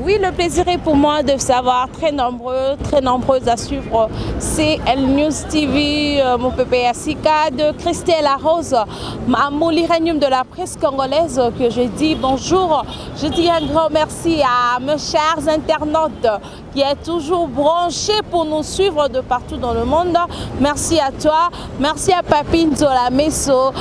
Oui, le plaisir est pour moi de savoir très nombreux, très nombreuses à suivre CL News TV, mon pépé Asika, de Christelle Arose, Mamouli Renium de la presse congolaise, que je dis bonjour. Je dis un grand merci à mes chers internautes qui est toujours branché pour nous suivre de partout dans le monde. Merci à toi, merci à Papi Nzola Messo,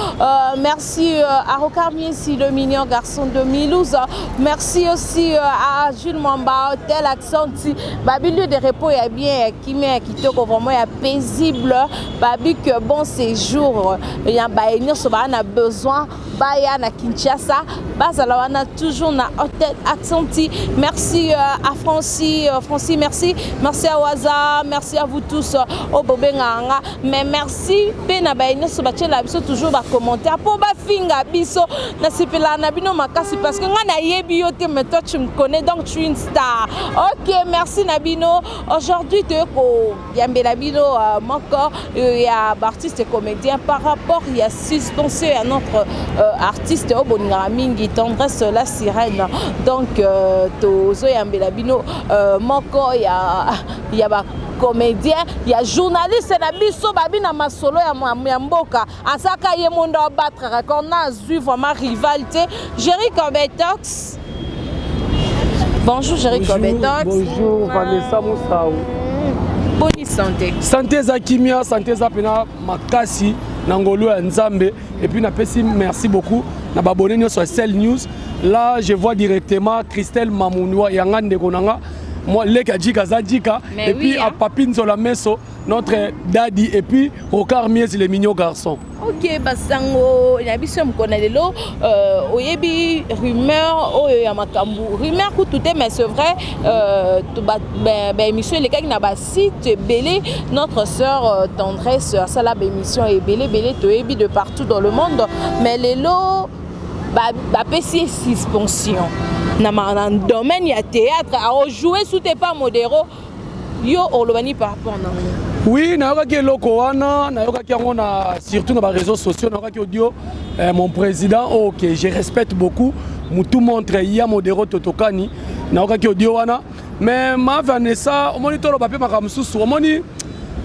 merci à Rocard Miessi, le mignon garçon de Milouz. Merci aussi à Jules Mwamba, Hôtel Accenti, Babi lieu de repos ya bien, kimia kitoko, vraiment ya paisible. Babi que bon séjour, ya ba nyonso ba na besoin baya na Kinshasa, bazala wana toujours na Hôtel Accenti. Merci à Francis, Francis, merci. Merci à Waza, merci à vous tous au Bobenganga. Mais merci pe na ba nyonso batiela biso toujours ba commentaire po ba finga biso na sepela na bino makasi parce que nga na yebi yo te, mais toi tu me connais, donc tu es une star. OK, merci na bino. Aujourd'hui te ko yambela bino moko ya artiste comédien par rapport ya suspension ya notre artiste oyo bolingaka mingi, Tendresse la Sirène. Donc tozo yambela bino moko ya ba comédien, ya journaliste na biso babi na masolo ya mboka, azaka ye mondo abattre record na azwi vraiment rival te, Jerry Cobetox. Bonjour Jerry Cobetox. Bonjour Vanessa Moussaou. Boni santé? Santé eza kimia, santé eza mpena makasi na ngolu ya Nzambe. Et puis napesi merci beaucoup na babone nyonso ya Cell News. Là je vois directement Christelle Mamounwa, yanga ndeko nanga, moi leka jika za jika. Mais et puis oui, à hein. Papi Nzola Meso, notre daddy, et puis Rocard Miezi, le mignon garçon. OK, basango na biso ya mokolo na lelo, oyebi rumeur oyo ya makambo, rumeur kutu te, mais c'est vrai, baémission elekaki na basite ebele. Notre sœur Tendresse asala baémission ebele ebele, toyebi de partout dans le monde, mais lelo bapesi ye suspension na domaine ya théâtre, aojoue su te pa Modero. Yo oloba nini par rapport nango? Oui, nayokaki eloko wana, nayokaki yango na surtout na baréseaux sociaux, nayokaki audio mon président oyo que je respecte beaucoup, mutu montre ya Modero Totokani, nayokaki audio wana. Mais ma Vanessa, omoni, toloba mpe makambo mosusu, omoni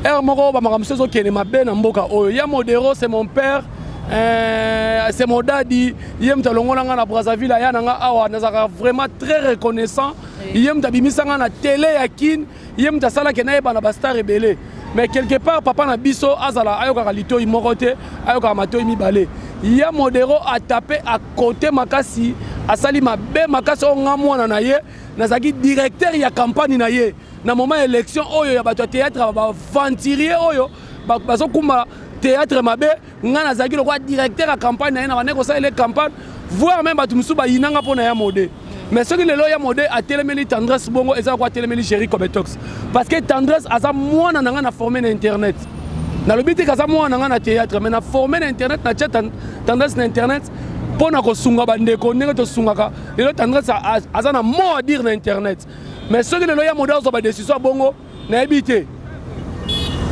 ere moko bamakambo mosusu ezokende mabe na mboka oyo. Ya Modero, c'est mon père, c'est mon daddy. Ye moto alongola nga na Brazzaville, aya na nga awa, nazalaka vraiment très reconnaissant. Ye moto abimisa nga na télé ya Kine, ye moto asalaki nayeba na bastar ebele. Mais quelque part papa na biso azala ayokaka litoi moko te, ayokaka matoi mibale. Ya Modero atape akote makasi, asali mabe makasi. Oyo nga mwana na ye, nazalaki directeur ya campagne na ye na moment ya élection oyo ya bato ya théâtre, baaventurier oyo bazokumba théâtre mabe. Nga nazalaki lokola directeur ya campagne na ye, na bandeki kosalela campagne, voire même bato mosusu bayinanga mpo na ya Mode. Mais soki lelo ya Mode atelemeli Tendresse bongo, eza lokola atelemeli Géri Cobetox, parce que Tendresse aza mwana na nga na formé na internet. Nalobi te kaza mwana na nga na théâtre, mais na formé na internet, na tia Tendresse na internet mpo na kosunga bandeko ndenge tosungaka. Lelo Tendresse aza na mot à dire na internet. Mais soki lelo ya Mode azwa badécision ya bongo, nayebi te,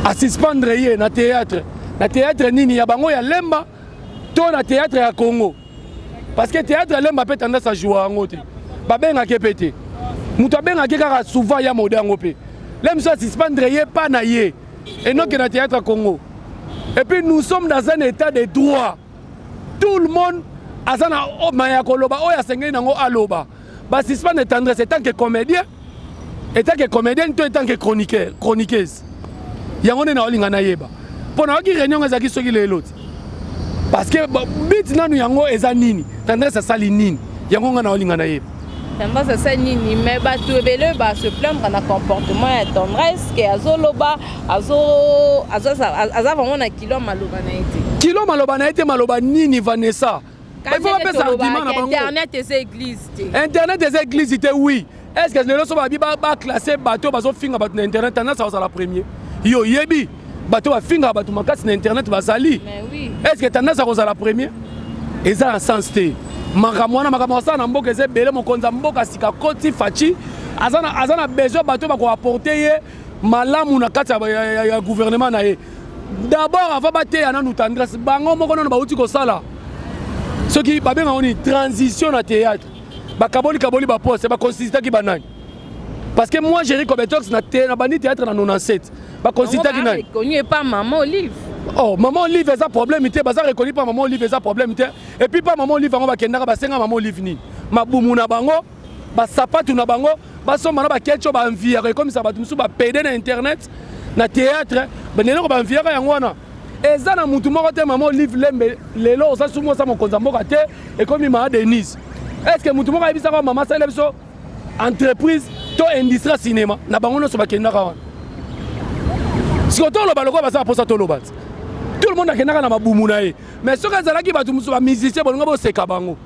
asuspendre ye na théâtre, na théâtre nini ya bango ya Lemba to na théâtre ya Congo? Parce que théâtre ya Lemba mpe Tendresse ajoua yango te, babengaki mpe te. Moto abengaki kaka souvent ya Mode yango mpe le mosu asuspendre ye pa na ye enoke na théâtre ya Congo. Et puis nous sommes dans un état de droit, tout le monde aza na maya koloba oyo asengeli nango aloba. Basuspendre Tendresse en tant que comédien, en tant que comédien to en tant que chroniqueur, chroniqueuse? Yango nde naolinga nayeba, mpo nayoki réunion ezalaki soki lelo ti, parce que but nanu yango eza nini? Tendresse asali nini? Yango nga naolinga nayeba. Tendresse asali nini? Mais bato ebele base plaindre na comportement ya Tendresse ke azoloba, aza vraiment na kilo maloba na ye te. Kilo maloba na ye te, maloba nini, Vanessa? Il faut bapesa argument na bango. Internet eza église te. Internet eza église te, oui. Est ce que lelo so babi baclasse bato bazofinga bato na internet, Tendresse azala premier? Yo oyebi bato bafingaka bato makasi na internet bazali. Est ce que Tendresse akozala premier? Eza na sens te makambo wana. Makambo asala na mboka eza ebele. Mokonzi ya mboka sika koti Fatshi aza na besoin bato bakoapporte ye malamu na kati ya gouvernement na ye. D'abord, avant bateya nanu Tendresse, bango moko nano bauti kosala soki babengaka nini, transition na théâtre, bakaboli kaboli baposte, baconsultaki banani? Parce que moi, Jerry Cobetox, na te na bandi théâtre na 97, baconsultaki nani? Reconnu epa Mama Olive. Oh, Mama Olive eza problème te. Baza reconnu pa Mama Olive, eza problème te. Et puis pa Mama Olive yango, bakendaka basenga Mama Olive nini? Mabumu na bango, basapatu na bango, basomba na baketcho. Baenviaka, ekomisa bato mosusu bapede na internet na théâtre. Baneloko baenviaka yango wana. Eza na mutu moko te. Mama Olive Lembe, lelo oza sumu, oza mokonzi ya mboka te, ekomi Maa Denise. Est ce que mutu moko ayebisaka mama asalela biso entreprise to industrie ya cinéma? Na bango nyonso bakendaka wana. Siko toloba lokola baza baposa toloba ti tout le monde akendaka na mabumu na ye. Mais soki ezalaki bato mosusu, bamusicien, bolinga boseka bango.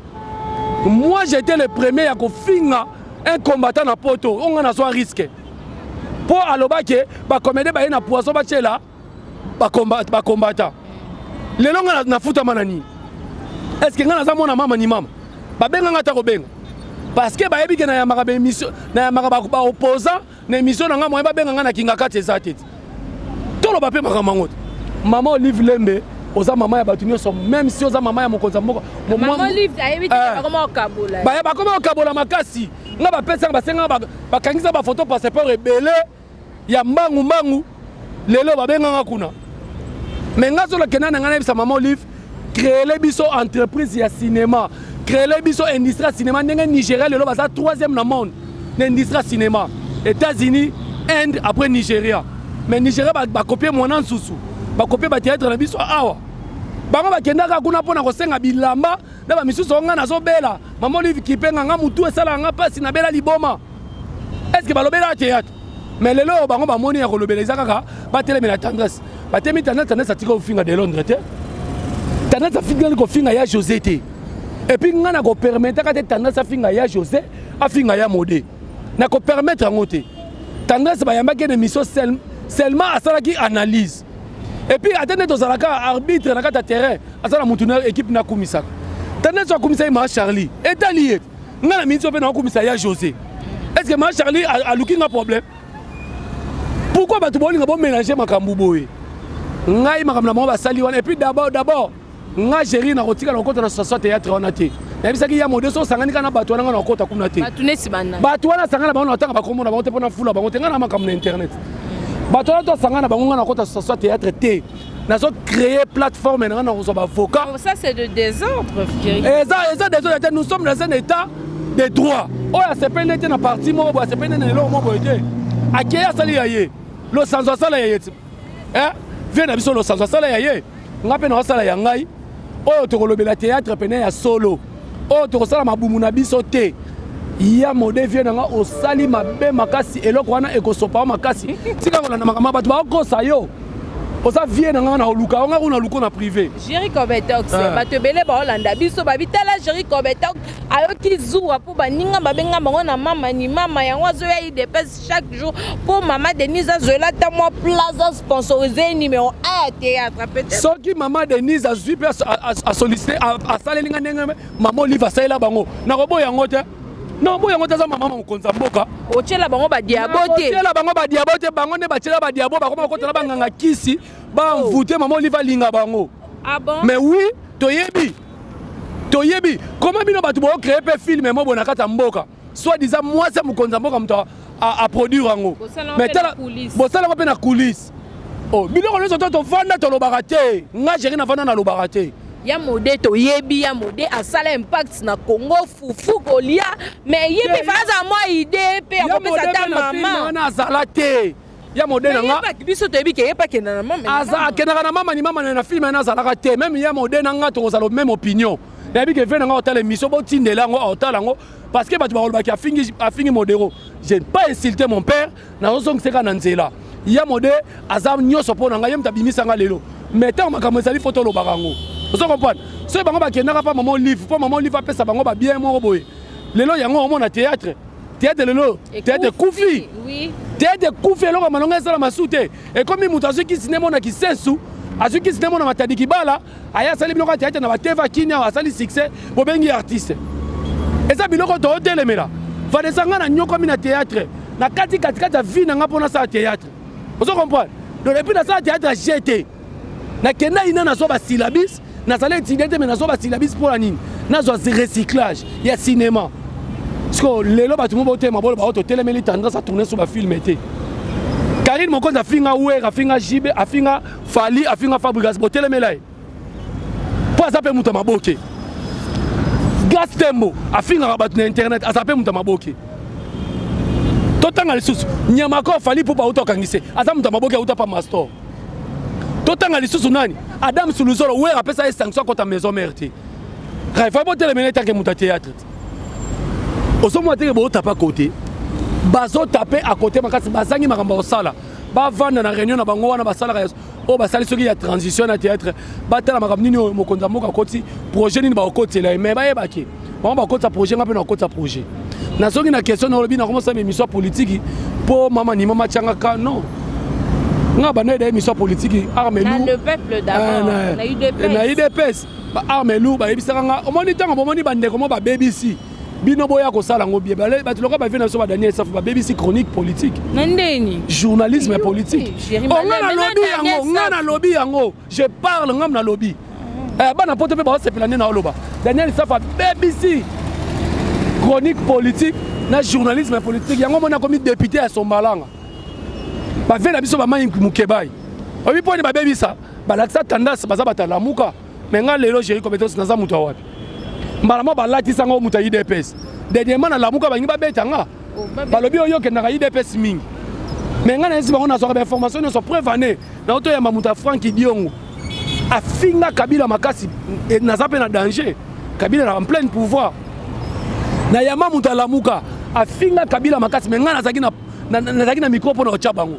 Moi, j'étais le premier ya kofinga un combattant na poto oyo. Nga nazwa risque mpo alobaki bacomédien baye na poisson batiela bacombattant. Lelo nga nafutama na nini? Est ce que nga naza mwana mama ni mama babenganga ata kobenga? Parce que bayebi ke nayambaka baémission, nayambaka baopposant na émission na nga. Moye babenga nga na kinga kati eza te. Toloba mpe makambo yango te. Mama Olive Lembe, oza mama ya bato nyonso, même si oza mama ya mokonzi ya mboka. Baya bakoma kokabola makasi. Nga bapesanga, basenganga, bakangisa bafoto passeport ebele ya mbangu mbangu. Lelo babenganga kuna. Me nga azolakenda na ngai, nayebisa Mama Olive: créele biso entreprise ya cinéma, créele biso industrie ya cinéma, ndenge Nigéria lelo baza troisième na monde na industrie ya cinéma, États-Unis, Inde, après Nigéria. Mais Nigéria bakopie mwana nsusu, bakopie bathéâtre na biso awa. Bango bakendaka kuna mpona kosenga bilamba na bamisusu. Oyo ngai nazobela, Mama Olive kipenga nga, mutu esalaka nga mpasi, nabela liboma. Est ce que balobelaka théâtre? Mais lelo oyo bango bamoni ya kolobela eza kaka batelemela Tendresse. Batemi Tendresse. Tendresse atika kofinga de Londres te. Tendresse afingani kofinga ya José te. Et puis ngai nakopermetaka te Tendresse afinga ya José, afinga ya Mode. Nakopermettre yango te. Tendresse bayambaki na émission, seulement asalaki analyse. Et puis ata nde tozalaka arbitre na kati ya terrain, aza na mutu na équipe nakumisaka. Tendresse akumisaki Maa Charlie, etali ye. Ngai na miniti oyo mpe nakokumisa ya José. Est ce que Maa Charlie aluki nga problème? Pourquoi bato bolinga bomélange makambo boye? Ngai makambo na bango basali wana. Et puis d'abord nga Géri nakotika na kokota na association théâtre wana te. Nayebisaki ya Mode so osangani kaka na bato wana, nga na kokota kuna te. Bato wana asangana bango, na otanga bakombo na bango te mpo na fula bango te. Ngai na makambo na internet, bato wana to asangana na bango, nga na kokota association théâtre te. Nazo créer plateforme na nga, na kozwa baavocat. Ça, c'est de désordre. Eza désordre te. Nous sommes dans un état de droit. Oyo asepeli te na parti moko boye, asepeli na eloko moko boye te, akei asali ya ye. Losanzo asala ya ye ti vie na biso. Losanzo asala ya ye, nga mpe naosala ya ngai. Oyo tokolobela théâtre pene ya solo, oyo tokosala mabumu na biso te. Ya Mode, vie na nga, osali mabe makasi. Eloko wana ekosopa yo makasi. Tika kolanda makambo bato bakokosa yo. Oza vie na nga, na koluka yo nga kuna, luko na privé. Jerry Cobetox, bato ebele baolanda biso, babitala Jerry Cobetox ayoki zuwa mpo baninga babenga bango na mama ni mama. Yango azoya UDPS chaque jour mpo Mama Denise azwela ata mwa place sponsorisé numéro 1 ya théâtre peut-être. Soki Mama Denise azwi mpe asollicite, asaleli nga ndenge Mama Olive asalela bango, nakoboya yango te. Nakoboya yango te. Aza mama mokonzi ya mboka. Otiela bango badiabo te. Otiela bango badiabo te. Bango nde batiela badiabo, bakoma kokotela banganga kisi, bamvute Mama Olive alinga bango. Ah bon? Mais oui, toyebi, toyebi comment bino bato bocréer mpe film mo boye na kati ya mboka, soit disant mwasi ya mokonzi ya mboka, moto aproduire yango. Mais tala, bosalango mpe na coulisse. Oh, biloko nyonso to tovanda tolobaka te. Nga Géri navanda, nalobaka te. Ya Mode, toyebi ya Mode asala impact na Congo, fufu kolia, mais ye mpe aza mwa idée mpe ya kopesa ata mama. Wana azala te ya Mode na nga. Biso toyebi ke ye mpe akenda na mama. Aza akendaka na mama ni mama na film wana azalaka te. Même ya Mode na nga, tokozala même opinion. Nayebi ke ve na nga otala émission, botindela yango, otala yango, parce que bato bakolobaki afingi, afingi Modero. Je n'ai pas insulté mon père. Nazozongiseka na nzela. Ya Mode aza nyonso mpo na ngai, ye moto abimisa nga lelo. Mais ntango makambo ezali, fo tolobaka yango. Ozo comprendre? Soki bango bakendaka mpa Mama Olive mpo Mama Olive apesa bango babien moko boye, lelo yango omona théâtre, théâtre lelo, théâtre ekufi, théâtre ekufi. Eloko malonga esala masu te. Ekomi moto azwi kisi nde mona kisensu, azwi kisi nde mona Matadi Kibala, aya asali biloko ya théâtre na bateva kini awa, asali succès, bobengi artiste. Eza biloko tootelemela. Vanessa, nga na nyokwami na théâtre na kati katikati ya vie na nga mpo nasala théâtre. Ozo comprendre? Donc et puis nasala théâtre ya gt, nakenda ina, nazwa basyllabus. Nazala étudiant te, mais nazwa basyllabus. Mpo na nini? Nazwa recyclage ya cinéma. Siko lelo bato mo botema bolo bao totelemeli tendance atourne so bafilme te. Karine Mokonzi afinga Wera, afinga JB, afinga Fally, afinga Fabregas, botelemela ye mpo aza mpe moto ya maboke. Gas Tembo afingaka bato na internet, aza mpe moto ya maboke. Totanga lisusu Nyamako, Fally mpo bauta okangise, aza moto ya maboke, auta pa mastor. Totanga lisusu nani, Adam Suluzolo, Wera apesa ye sanction akota maison mère te. Fa botelemela etanke moto ya théâtre te. Ozomona teke bootapa kote, bazotape à côté makasi, bazangi makambo ya kosala. Bavanda na réunion na bango wana basalaka oyo basali soki ya transition na théâtre, batala makambo nini oyo mokonzi ya mboka akoti, projet nini bakokotela ye. Mais bayebaki bango bakotisa projet, nga mpe nakotisa projet. Nazongi na question na olobi nakomosala émission ya politiki mpo mama ni mama tiangaka. Non, nga banda eda émission ya politiki arme Na le peuple d'abord, na UDPS. Na UDPS, baarme lu bayebisaka nga. Omoni ntango bomoni bandeko mo babebisi bino, boya kosala yango bien. Bato lokola bavie na biso, badaniel Safu, babebisi chronique politique Na ndeni journalisme politique. Jérémy Oh, nga Malin, nalobi maintenant, yango, Daniel nga Safu. nalobi yango, je parle, ngam nalobi. Bana poto mpe baosepela nde na oloba Daniel Safu abebisi chronique politique na journalisme politique. Yango moni akomi député ya Sombalanga. Bavie na biso bamai mokebai oyebi mpo nini babebisa, balakisa tendance, baza bato ya Lamuka. Me nga lelo Géri Compétence, naza moto ya wapi? Mbala mo balatisa ngo moto ya UDPS. Dernièrement na Lamuka bangi babeta nga, balobi oyo okendaka UDPS mingi. Me ngai nayesi bango, nazwaka bainformation nyonso. Preuve ane nao toyamba moto ya Frank Diongo, afinga Kabila makasi, naza mpe na danger. Kabila na en plein pouvoir, nayamba moto alamuka, afinga Kabila makasi. Me ngai nazalaki na micro mpo na kotya bango.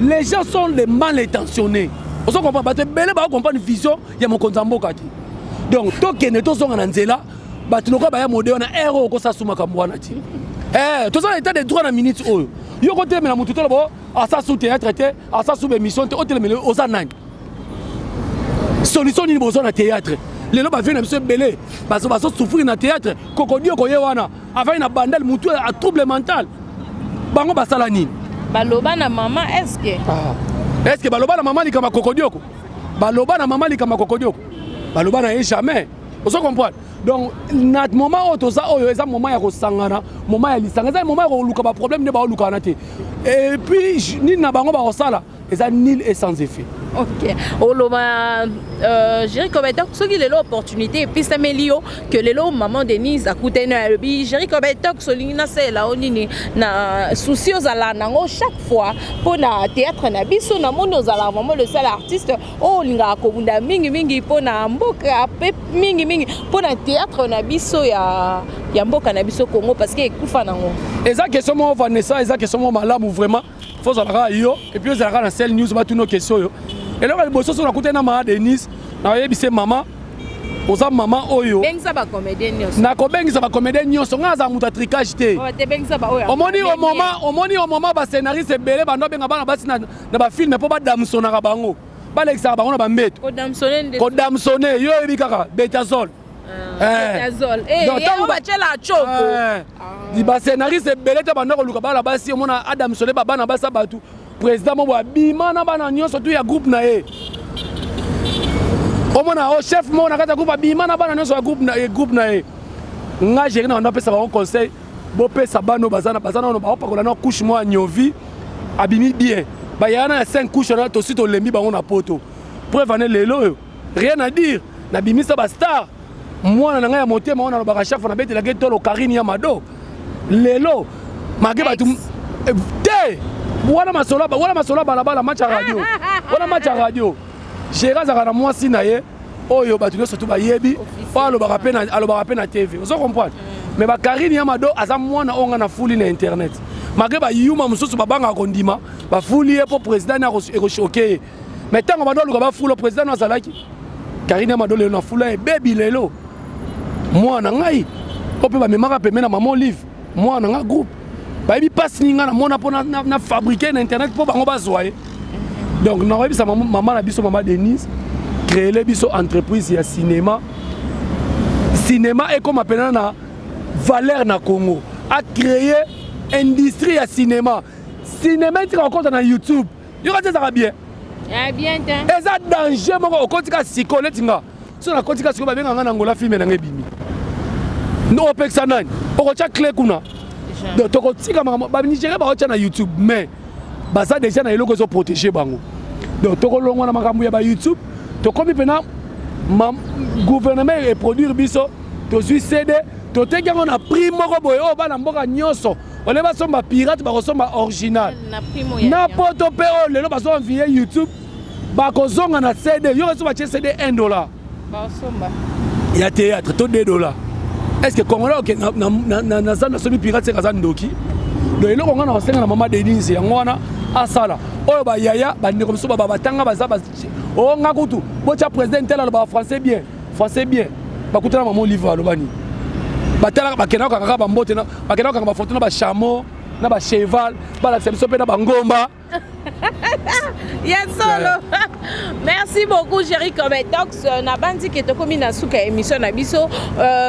Les gens sont les mal intentionnés, ozo comprendre? Bato ebele bakocomprendre vision ya mokonzi ya mboka te. Donc tokende, tozonga na nzela. Bato lokola baya mode wana ere oyo okosala su makambo wana ti. Toza na état de droit. Na minute oyo yo kotelemela motu, toloba asa su théâtre te, asa su bémission te, otelemela oza nani? Solution nini bozwa na théâtre lelo? Bavie na biso ebele bazosouffrir na théâtre. Kokodioko ye wana avai na Bandal, mutu a trouble mental. Bango basala nini? Baloba na mama, est-ce que Ah. Est-ce que baloba na mama likambo ya Kokodioko? Baloba na mama likambo ya Kokodioko? Baloba na ye jamais. Ozo comprendre? Donc na moment oyo toza oyo, eza moment ya kosangana, moment ya lisanga, eza moment ya koluka baproblème nde baolukana te. Et puis nini na bango bakosala eza nul et sans effet. Ok, oloba Géri Kobetok, soki lelo opportunité epesameli yo ke lelo maman Denise akutani, alobi: "Géri Kobetok, solingi nasalela yo nini?" Na souci ozala nango chaque fois mpo na théâtre na biso, namoni ozala vraiment le seul artiste oyo olingaka kobunda mingimingi mpo na mboka, mpe mingimingi mpo na théâtre na biso ya mboka na biso Congo, parce que ekufa nango. Eza question moko, Vanessa, eza question moko malamu vraiment. Fo ozalaka yo et puis ozalaka na Sel News, batuna question oyo. Eloko ya liboso, so nakutani na mama Denise, nayebise: "Mama, oza mama oyo." Bengisa bacomédien nyonso. Nakobengisa bacomédien nyonso. Ngai azala moto ya tricage te. Te, bengisa baoyo. Omoni au moment, omoni au moment bascénariste ebele bando abenga bana basi na bafilme mpo badamsonaka bango, balekisaka bango na bambeto. Kodamsone nde? Kodamsone, yo oyebi kaka betazol. Betazol Donc, batiela choko. Bascénariste ebele te banda koluka bana basi, omona adamsone babana basi ya bato. Président moko abima na bana nyonso tu ya groupe na ye. Omona o chef moko na kati ya groupe abima na bana nyonso ya groupe na ye. Nga Géri na bando apesa bango conseil: bopesa bana oyo baza nano, baopakola na couche moko ya niovi, abimi bien. Bayaya na ya 5 couche wana, tosi tolembi bango na poto. Preuve ane lelo oyo, rien à dire, nabimisa bastar. Mwana na ngai ya motema wana alobaka chaque fois nabetelaki tolo, Karine ya Mado, lelo make bato te. Wana masolo, wana masolo ya balabala, match ya radio wana, match ya radio. Géri azalaka na mwasi na ye oyo bato nyonso tu bayebi, oyo alobaka mpe na TV, ozo comprendre? Mais bakarine ya Mado aza mwana oyo ngai nafuli na internet, malgré bayuma mosusu babangaka kondima bafuli ye mpo président ne ekochoquer ye. Mais ntango bando aluka bafula président no azalaki Karine ya Mado. Lelo nafula ebebi, lelo mwana ngai oyo mpe bamemaka pembe na mama Olive, mwana nga groupe bayebi mpasi nini ngai namona mpo na fabriquer na internet mpo bango bazwa ye. Donc nakoyebisa mama na biso, mama Denise, créele biso entreprise ya cinéma. Cinéma ekóma mpena na valeur na Congo. Acréer industrie ya cinéma. Cinéma etika kokɔta na YouTube, yoka ti ezalaka bien. Bien te. Eza danger moko. Okotika sikoyo neti nga, so nakotika sikoyo, babenga nga na Ngola, filme nanga ebimi. Opekisa nani? Okotya clé kuna. Donc tokotika makambo banigéria baotya na YouTube, mais baza déjà na eloko ezoprotéger bango. Donc tokolongwa na makambo ya bayoutube, tokomi mpena gouvernement eproduire biso, tozwi CD, toteki yango na prix moko boye oyo bana mboka nyonso ole basomba pirate, bakosomba original. Na poto mpe oyo lelo bazoenvie YouTube, bakozonga na CD. Yo so batie CD 1 dollar ya théâtre to 2 dollars, est ce que Congolais oke naza nasomi pirate seka aza ndoki? Donc eloko nga na kosenga na mama Denise, yango wana asala oyo bayaya bandeko mosusu batanga baza o nga kutu botya président tel alobaka français bien, français bien. Bakutana mama Olive, aloba nini? Batalaka, bakendaka kaka bambote, bakendaka kokanga bafoto na bachameau na bacheval, balakisa biso mpe na bangomba. Ya solo, merci beaucoup Jerry Cometox. Nabandi ke tokomi na suka ya émission na biso,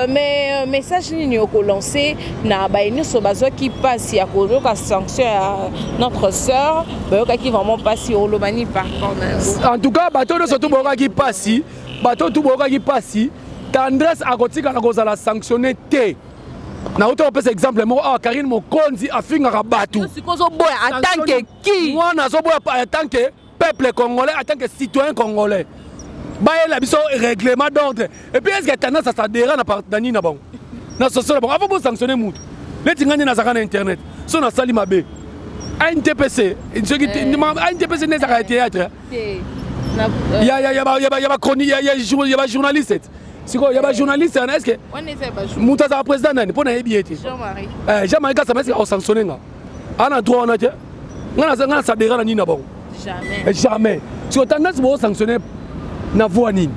mais message nini okolance na baye nyonso bazwaki mpasi ya koyoka sanction ya notre sœur, bayokaki vraiment mpasi? Oloba nini par rapport na yango? En tout cas, bato nyonso tu boyokaki mpasi, bato tu boyokaki mpasi, Tendresse akotikala kozala sanctionné te. Nauti kopesa exemple moko awa, Karine Mokonzi afingaka bato. Sikoyo ozoboya en tant que qui? Mwana azoboya en tant que peuple congolais, en tant que citoyen congolais. Bayela biso règlement d'ordre. Et puis est ce que Tendance asadera na nini na bango, na soso na bango, avant bosanctionne mutu? Neti ngai nde nazalaka na internet, so nasali mabe, ANTPC, soki ANTPC nde ezalaka ya théâtre, ya bajournaliste. Sikoyo ya bajournaliste wana, est ce que moto azalaka président nani? Mpo nayebi ye te, Jean-Marie Kasama. Est ce que akosanctionne nga? Ana droit wana te. Nga nasadera na nini na bango? Jamais. Siko Tendresse bosanctionne na voie nini?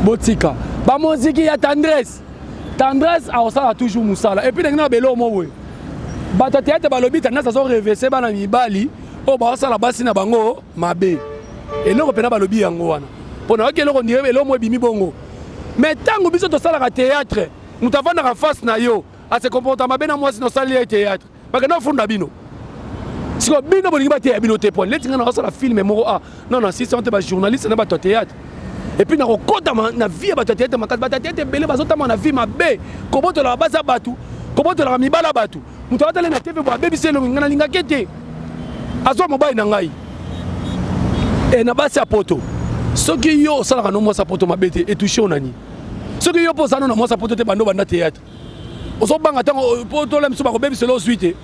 Botika bamoziki ya Tendresse. Tendresse akosala toujours mosala. Et puis ndenge na beloko mo boye, bato ya théâtre balobi Tendresse azorenverser bana mibali oyo baosala basi na bango mabe. Eloko mpena balobi yango wana, mpo nayoki eloko ndire eloko mo ebimi bongo. Mais ntango biso tosalaka théâtre, moto avandaka face na yo, ase comporta mabe na mwasi, nosali ye théâtre, bakende ofunda bino. Siko bino bolingi bateya bino te. Pone leti ngai nakosala film moko a non non sisi te, bajournaliste na bato ya théâtre. Et puis nakokɔta na vie ya bato ya théâtre makasi. Bato ya théâtre ebele bazotamba na vie mabe, kobotolaka basi ya bato, kobotolaka mibala ya bato. Moto abatali na TV bo abebisi elongi. Ngai nalingaki te azwa mobali na ngai e na basi ya poto. Soki yo osalaka no mwasi ya poto mabe te, etouche onani. Soki yo mpo oza no na mwasi ya poto te, bando banda théâtre, ozobanga ntango po tola miso bakobebisela ozwi te.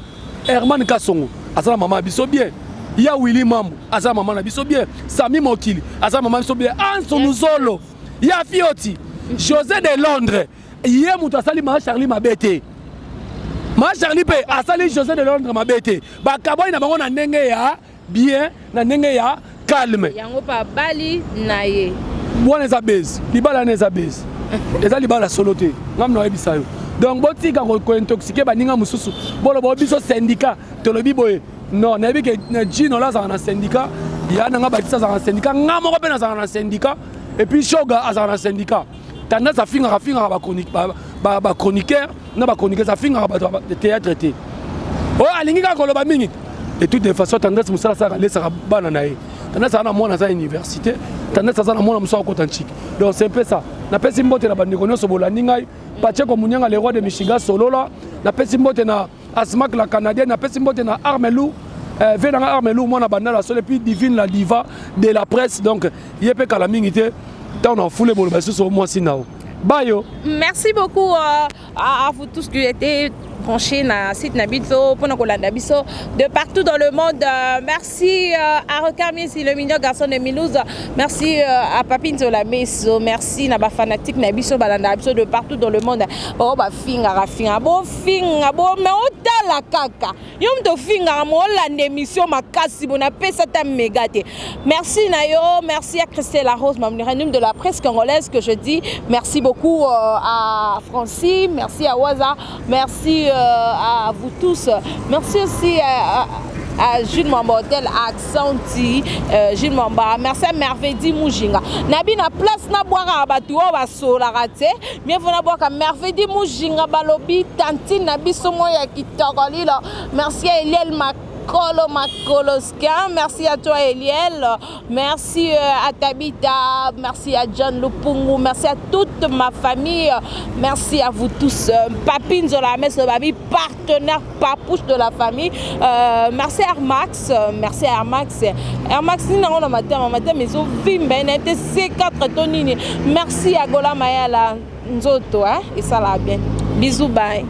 Herman Kasongo aza na mama na biso bien, ya Willi Mambo aza mama na biso bien, Sami Mokili aza mama na biso bien, Anso Luzolo ya Fioti, José de Londres, ye moto asali maa Charlie mabe te, maa Charlie mpe asali José de Londres mabe te. Bakabwani na bango na ndenge ya bien, na ndenge ya calme. Yango mpe abali na ye. Wana eza base, libala wana eza base, eza libala solo te. Ngam na oyebisa yo. Donc botika kointoxiquer baninga mosusu. Boloba biso syndicat tolobi boye. Non, nayebi ke Jino la azalaka na syndicat ya nanga, Batisa azalaka na syndicat, nga moko mpe nazalaka na syndicat, et puis Shoga azalaka na syndicat. Tendance afingaka, afingaka bachroniqueur na bachroniqueuse, afingaka bato ya théâtre te. Oyo alingi kaka koloba mingi. De toute façon, Tendance mosala asalaka, alesaka bana na ye. Tendance aza na mwana aza université, Tendance aza na mwana mosu akota ntiki. Donc c'est un peu ça. Napesi mbote na bandeko nyonso bolandi ngai. Pacheko Munyanga, le roi de Michigan, solola. Napesi mbote na Asmak la Canadienne, napesi mbote na Armelou, ve nanga Armelou, mwana Bandala solo, et puis Divine la diva de la presse. Donc ye mpe kala mingi te, ntango na fule boloba lisusu mwasi nao bayo. Merci beaucoup à vous tous qui étiez branchés na site na biso mpona kolanda biso de partout dans le monde. Merci à Rocard Miesi, le mignon garçon de Milouz. Merci à Papi Nzola Meso. Merci na ba fanatique na biso balanda biso de partout dans le monde. Oh ba finga finga bo finga bo, mais otala kaka. Yo moto ofingaka mo olanda émission makasi bo napesa ta méga te. Merci na yo, merci à Christelle Rose Mamniranum de la presse congolaise que je dis. Merci beaucoup à Francis, merci à Waza, merci à vous tous. Merci aussi à Jules Mamba Hotel, à Accenti, Jules Mamba. Merci à Merveille Mujinga. Nabi na place na boire bato oyo basolaka te. Mieux vaut na boire Merveille Mujinga, balobi tantine na biso mo ya kitoko lilo. Merci à Eliel Mak Kolo Makoloskin. Merci à toi, Eliel. Merci à Tabita. Merci à John Lupungu. Merci à toute ma famille. Merci à vous tous. Papi Nzola Babi, partenaire papouche de la famille. Merci à Airmax. Merci à Airmax. Airmax, nous avons matin, matin, mais C4 tonini. Merci à Gola Mayala Nzoto, hein, et ça l'a bien. Bisous, bye.